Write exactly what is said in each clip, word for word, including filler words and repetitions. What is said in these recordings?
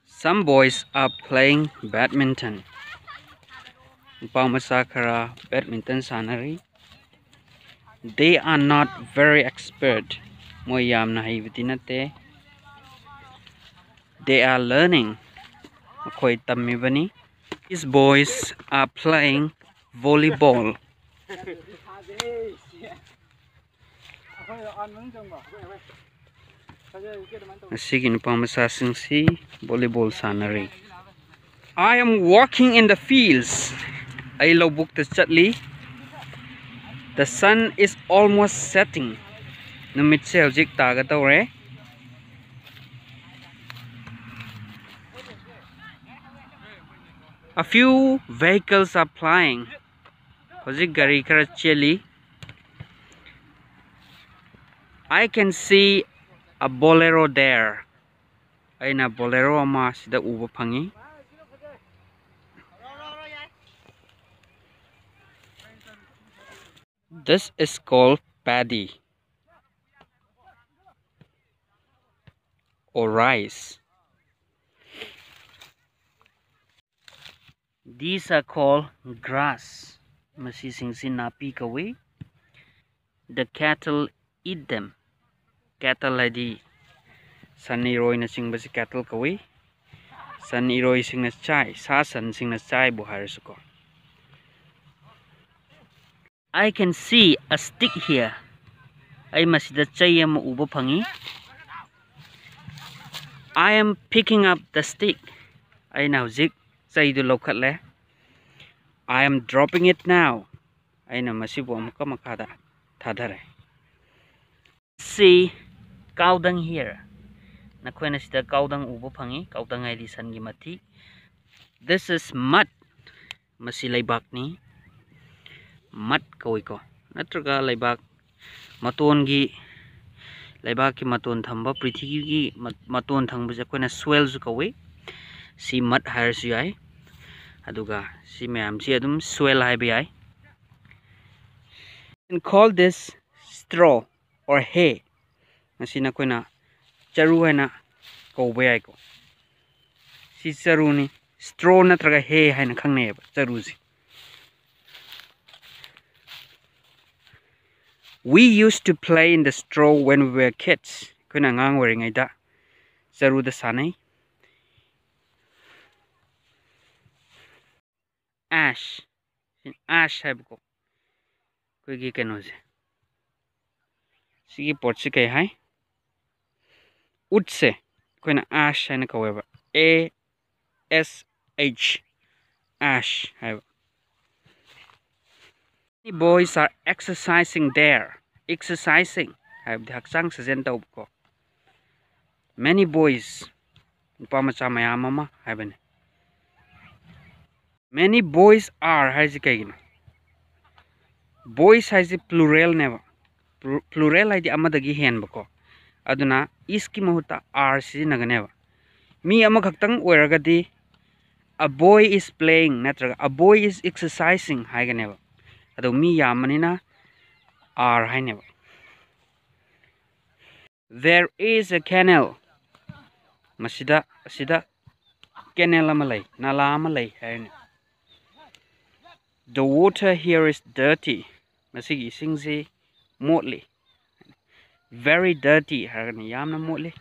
Some boys are playing badminton. ꯅꯨꯄꯥ ꯃꯆꯥ ꯈꯔ badminton ꯁꯥꯟꯅꯔꯤ꯫ They are not very expert. ꯃꯣꯏ ꯌꯥꯝꯅ ꯍꯩꯕꯗꯤ ꯅꯠꯇꯦ꯫ They are learning. ꯃꯈꯣꯏ ꯇꯝꯃꯤꯕꯅꯤ꯫ These boys are playing volleyball. ꯉꯁꯤꯒꯤ ꯅꯨꯄꯥ ꯃꯆꯥꯁꯤꯡꯁꯤ volleyball ꯁꯥꯟꯅꯔꯤ꯫ I am walking in the fields. ꯑꯩ ꯂꯧꯕꯨꯛꯇ ꯆꯠꯂꯤ꯫ The sun is almost setting. ꯅꯨꯃꯤꯠꯁꯦ ꯍꯧꯖꯤꯛ ꯇꯥꯒꯗꯧꯔꯦ꯫ A few vehicles are plying. ꯍꯧꯖꯤꯛ ꯒꯥꯔꯤ ꯈꯔ ꯆꯦꯜꯂꯤ꯫ I can see a Bolero there. ꯑꯩꯅ Bolero ꯑꯃ ꯁꯤꯗ ꯎꯕ ꯐꯪꯉꯤ꯫ This is called paddy or rice. These are called grass. ꯃꯁꯤꯁꯤꯡꯁꯤ ꯅꯥꯄꯤ ꯀꯧꯏ꯫ The cattle eat them. Cattle ꯍꯥꯏꯗꯤ ꯁꯟ, ꯏꯔꯣꯏꯅꯆꯤꯡꯕꯁꯤ cattle ꯀꯧꯏ꯫ ꯁꯟ, ꯏꯔꯣꯏꯁꯤꯡꯅ ꯆꯥꯏ, ꯁꯥ ꯁꯟꯁꯤꯡꯅ ꯆꯥꯏꯕꯨ ꯍꯥꯏꯔꯁꯨꯀꯣ꯫ I can see a stick here. ꯑꯩ ꯃꯁꯤꯗ ꯆꯩ ꯑꯃ ꯎꯕ ꯐꯪꯉꯤ꯫ I am picking up the stick. ꯑꯩꯅ ꯍꯧꯖꯤꯛ ꯆꯩꯗꯨ ꯂꯧꯈꯠꯂꯦ꯫ I am dropping it now. ꯑꯩꯅ ꯃꯁꯤꯕꯨ ꯑꯃꯨꯛꯀ ꯃꯈꯥꯗ ꯊꯥꯗꯔꯦ꯫ See cow dung here. ꯅꯈꯣꯏꯅ ꯁꯤꯗ cow dung ꯎꯕ ꯐꯪꯉꯤ꯫ Cow dung ꯍꯥꯏꯗꯤ ꯁꯟꯒꯤ ꯃꯊꯤ꯫ This is mud. ꯃꯁꯤ ꯂꯩꯕꯥꯛꯅꯤ꯫ Mud ꯀꯧꯏꯀꯣ꯫ ꯅꯠꯇ꯭ꯔꯒ ꯂꯩꯕꯥꯛ ꯃꯇꯣꯟꯒꯤ, ꯂꯩꯕꯥꯛꯀꯤ ꯃꯇꯣꯟ ꯊꯝꯕ, ꯄ꯭ꯔꯤꯊꯤꯕꯤꯒꯤ ꯃ-, ꯃꯇꯣꯟ ꯊꯪꯕꯁꯦ ꯑꯩꯈꯣꯏꯅ soilꯁꯨ ꯀꯧꯏ꯫ ꯁꯤ mud ꯍꯥꯏꯔꯁꯨ ꯌꯥꯏ꯫ ꯑꯗꯨꯒ ꯁꯤ ꯃꯌꯥꯝꯁꯤ ꯑꯗꯨꯝ soil ꯍꯥꯏꯕ ꯌꯥꯏ꯫ And call this straw or hay. ꯃꯁꯤ ꯅꯈꯣꯏꯅ ꯆꯔꯨ ꯍꯥꯏꯅ ꯀꯧꯕ ꯌꯥꯏꯀꯣ꯫ ꯁꯤ ꯆꯔꯨꯅꯤ꯫ Straw ꯅꯠꯇ꯭ꯔꯒ ꯍꯦ ꯍꯥꯏꯅ ꯈꯪꯅꯩꯌꯦꯕ ꯆꯔꯨꯁꯦ꯫ We used to play in the straw when we were kids. ꯑꯩꯈꯣꯏꯅ ꯑꯉꯥꯡ ꯑꯣꯏꯔꯤꯉꯩꯗ ꯆꯔꯨꯗ ꯁꯥꯟꯅꯩ꯫ Ash꯫ Ash ꯍꯥꯏꯕꯀꯣ꯫ ꯑꯩꯈꯣꯏꯒꯤ ꯀꯩꯅꯣꯁꯦ꯫ ꯁꯤꯒꯤ ꯄꯣꯠꯁꯤ ꯀꯩ ꯍꯥꯏ? ꯎꯠꯁꯦ ꯑꯩꯈꯣꯏꯅ ash ꯍꯥꯏꯅ ꯀꯧꯋꯦꯕ꯫ A S H, ash ꯍꯥꯏꯕ꯫ Many boys are exercising there. Exercising ꯍꯥꯏꯕꯗꯤ ꯍꯛꯆꯥꯡ ꯁꯥꯖꯦꯜ ꯇꯧꯕꯀꯣ꯫ Many boys, ꯅꯨꯄꯥ ꯃꯆꯥ ꯃꯌꯥꯝ ꯑꯃ ꯍꯥꯏꯕꯅꯤ꯫ Many boys are ꯍꯥꯏꯁꯤ ꯀꯩꯒꯤꯅꯣ? Boys ꯍꯥꯏꯁꯤ pluralꯅꯦꯕ꯫ Plu-, plural ꯍꯥꯏꯗꯤ ꯑꯃꯗꯒꯤ ꯍꯦꯟꯕꯀꯣ꯫ ꯑꯗꯨꯅ isꯀꯤ ꯃꯍꯨꯠꯇ are ꯁꯤꯖꯤꯟꯅꯒꯅꯦꯕ꯫ ꯃꯤ ꯑꯃꯈꯛꯇꯪ ꯑꯣꯏꯔꯒꯗꯤ a boy is playing ꯅꯠꯇ꯭ꯔꯒ a boy is exercising ꯍꯥꯏꯒꯅꯦꯕ꯫ ꯑꯗꯣ ꯃꯤ ꯌꯥꯝꯕꯅꯤꯅ are ꯍꯥꯏꯅꯦꯕ꯫ There is a canal. ꯃꯁꯤꯗ, ꯑꯁꯤꯗ canal ꯑꯃ ꯂꯩ, ꯅꯂꯥ ꯑꯃ ꯂꯩ ꯍꯥꯏꯔꯅꯤ꯫ The water here is dirty. ꯃꯁꯤꯒꯤ ꯏꯁꯤꯡꯁꯤ ꯃꯣꯠꯂꯤ꯫ Very dirty ꯍꯥꯏꯔꯒꯅ ꯌꯥꯝꯅ ꯃꯣꯠꯂꯤ꯫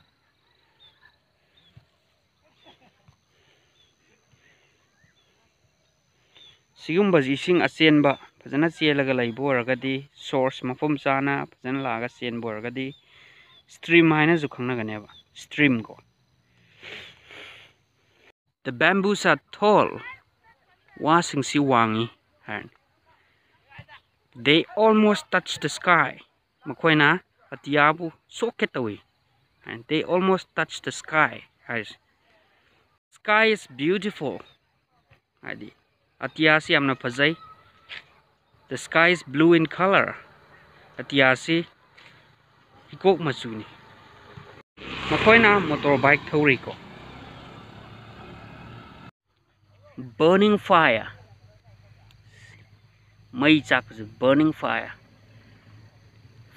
ꯁꯤꯒꯨꯝꯕꯁꯤ ꯏꯁꯤꯡ ꯑꯆꯦꯟꯕ ꯐꯖꯅ ꯆꯦꯜꯂꯒ ꯂꯩꯕ ꯑꯣꯏꯔꯒꯗꯤ, source ꯃꯐꯝ ꯆꯥꯅ ꯐꯖꯅ ꯂꯥꯛꯑꯒ ꯆꯦꯟꯕ ꯑꯣꯏꯔꯒꯗꯤ, stream ꯍꯥꯏꯅꯁꯨ ꯈꯪꯅꯒꯅꯦꯕ, stream ꯀꯣ꯫ The bamboos are tall. ꯋꯥꯁꯤꯡꯁꯤ ꯋꯥꯡꯉꯤ ꯍꯥꯏꯔꯅꯤ꯫ They almost touch the sky. ꯃꯈꯣꯏꯅ ꯑꯇꯤꯌꯥꯕꯨ ꯁꯣꯛꯀꯦ ꯇꯧꯏ꯫ And they almost touch the sky ꯍꯥꯏꯔꯤꯁꯦ꯫ Sky is beautiful. ꯍꯥꯏꯗꯤ ꯑꯇꯤꯌꯥꯁꯤ ꯌꯥꯝꯅ ꯐꯖꯩ꯫ The sky is blue in color. ꯑꯇꯤꯌꯥꯁꯤ ꯍꯤꯒꯣꯛ ꯃꯆꯨꯅꯤ꯫ ꯃꯈꯣꯏꯅ motorbike ꯊꯧꯔꯤꯀꯣ꯫ Burning fire. ꯃꯩ ꯆꯥꯛꯄꯁꯦ, burning fire.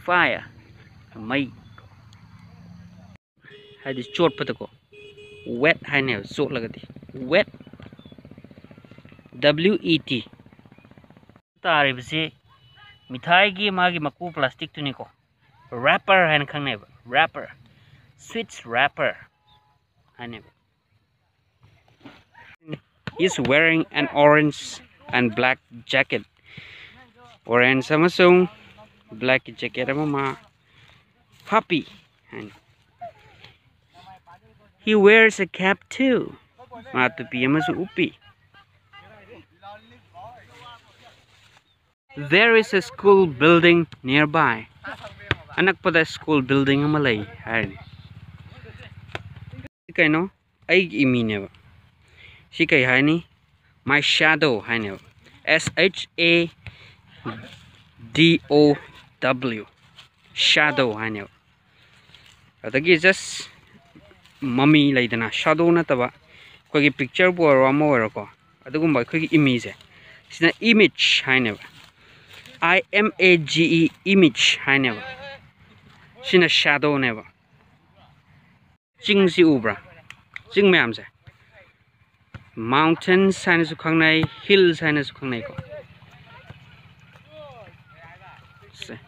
Fire. ꯃꯩ꯫ ꯍꯥꯏꯗꯤ ꯆꯣꯠꯄꯗꯀꯣ꯫ Wet ꯍꯥꯏꯅꯦꯕ, ꯆꯣꯠꯂꯒꯗꯤ꯫ Wet, W E T꯫ ꯇꯥꯔꯤꯕꯁꯤ ꯃꯤꯊꯥꯏꯒꯤ ꯃꯥꯒꯤ ꯃꯀꯨ plastic ꯇꯨꯅꯤꯀꯣ, wrapper ꯍꯥꯏꯅ ꯈꯪꯅꯩꯕ, wrapper, sweets wrapper ꯍꯥꯏꯅꯦꯕ꯫ He is wearing an orange and black jacket. Orange ꯑꯃꯁꯨꯡ black jacket ꯑꯃ ꯃꯥ ꯍꯥꯞꯄꯤ ꯍꯥꯏꯅ꯫ He wears a cap too. ꯃꯥ ꯇꯨꯄꯤ ꯑꯃꯁꯨ ꯎꯞꯄꯤ꯫ There is a school building nearby. ꯑꯅꯛꯄꯗ school building ꯑꯃ ꯂꯩ ꯍꯥꯏꯔꯅꯤ꯫ ꯀꯩꯅꯣ? ꯑꯩꯒꯤ ꯏꯃꯤꯅꯦꯕ꯫ ꯁꯤ ꯀꯩ ꯍꯥꯏꯅꯤ? My shadow ꯍꯥꯏꯅꯦꯕ꯫ S H A D O W, shadow ꯍꯥꯏꯅꯦꯕ꯫ ꯑꯗꯒꯤ just ꯃꯃꯤ ꯂꯩꯗꯅ, shadow ꯅꯠꯇꯕ ꯑꯩꯈꯣꯏꯒꯤ pictureꯕꯨ ꯑꯣꯏꯔꯣ ꯑꯃ ꯑꯣꯏꯔꯣꯀꯣ, ꯑꯗꯨꯒꯨꯝꯕ ꯑꯩꯈꯣꯏꯒꯤ image, ꯁꯤꯅ image ꯍꯥꯏꯅꯦꯕ꯫ I M A G E, image ꯍꯥꯏꯅꯦꯕ꯫ ꯁꯤꯅ shadowꯅꯦꯕ꯫ ꯆꯤꯡꯁꯤ ꯎꯕ꯭ꯔꯥ? ꯆꯤꯡ ꯃꯌꯥꯝꯁꯦ mountains ꯍꯥꯏꯅꯁꯨ ꯈꯪꯅꯩ, hills ꯍꯥꯏꯅꯁꯨ ꯈꯪꯅꯩꯀꯣ꯫ ꯁꯦ,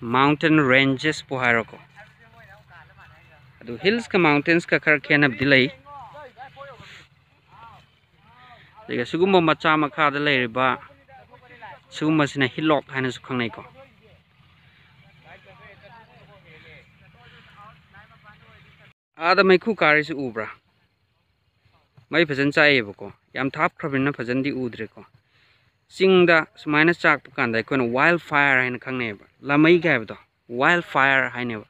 mountain rangesꯄꯨ ꯍꯥꯏꯔꯣꯀꯣ꯫ ꯑꯗꯨ hillsꯀ mountainsꯀ ꯈꯔ ꯈꯦꯠꯅꯕꯗꯤ ꯂꯩ꯫ ꯑꯗꯒꯤ ꯁꯤꯒꯨꯝꯕ ꯃꯆꯥ ꯃꯈꯥꯗ ꯂꯩꯔꯤꯕ ꯁꯤꯒꯨꯝꯕꯁꯤꯅ hillock ꯍꯥꯏꯅꯁꯨ ꯈꯪꯅꯩꯀꯣ꯫ ꯑꯥꯗ ꯃꯩꯈꯨ ꯀꯥꯔꯤꯁꯤ ꯎꯕ꯭ꯔꯥ? ꯃꯩ ꯐꯖꯅ ꯆꯥꯛꯑꯦꯕꯀꯣ, ꯌꯥꯝ ꯊꯥꯞꯈ꯭ꯔꯕꯅꯤꯅ ꯐꯖꯅꯗꯤ ꯎꯗ꯭ꯔꯦꯀꯣ꯫ ꯆꯤꯡꯗ ꯁꯨꯃꯥꯏꯅ ꯆꯥꯛꯄ ꯀꯥꯟꯗ ꯑꯩꯈꯣꯏꯅ wild fire ꯍꯥꯏꯅ ꯈꯪꯅꯩꯑꯕ, ꯂꯥꯃꯩꯒ ꯍꯥꯏꯕꯗꯣ, wild fire ꯍꯥꯏꯅꯦꯕ꯫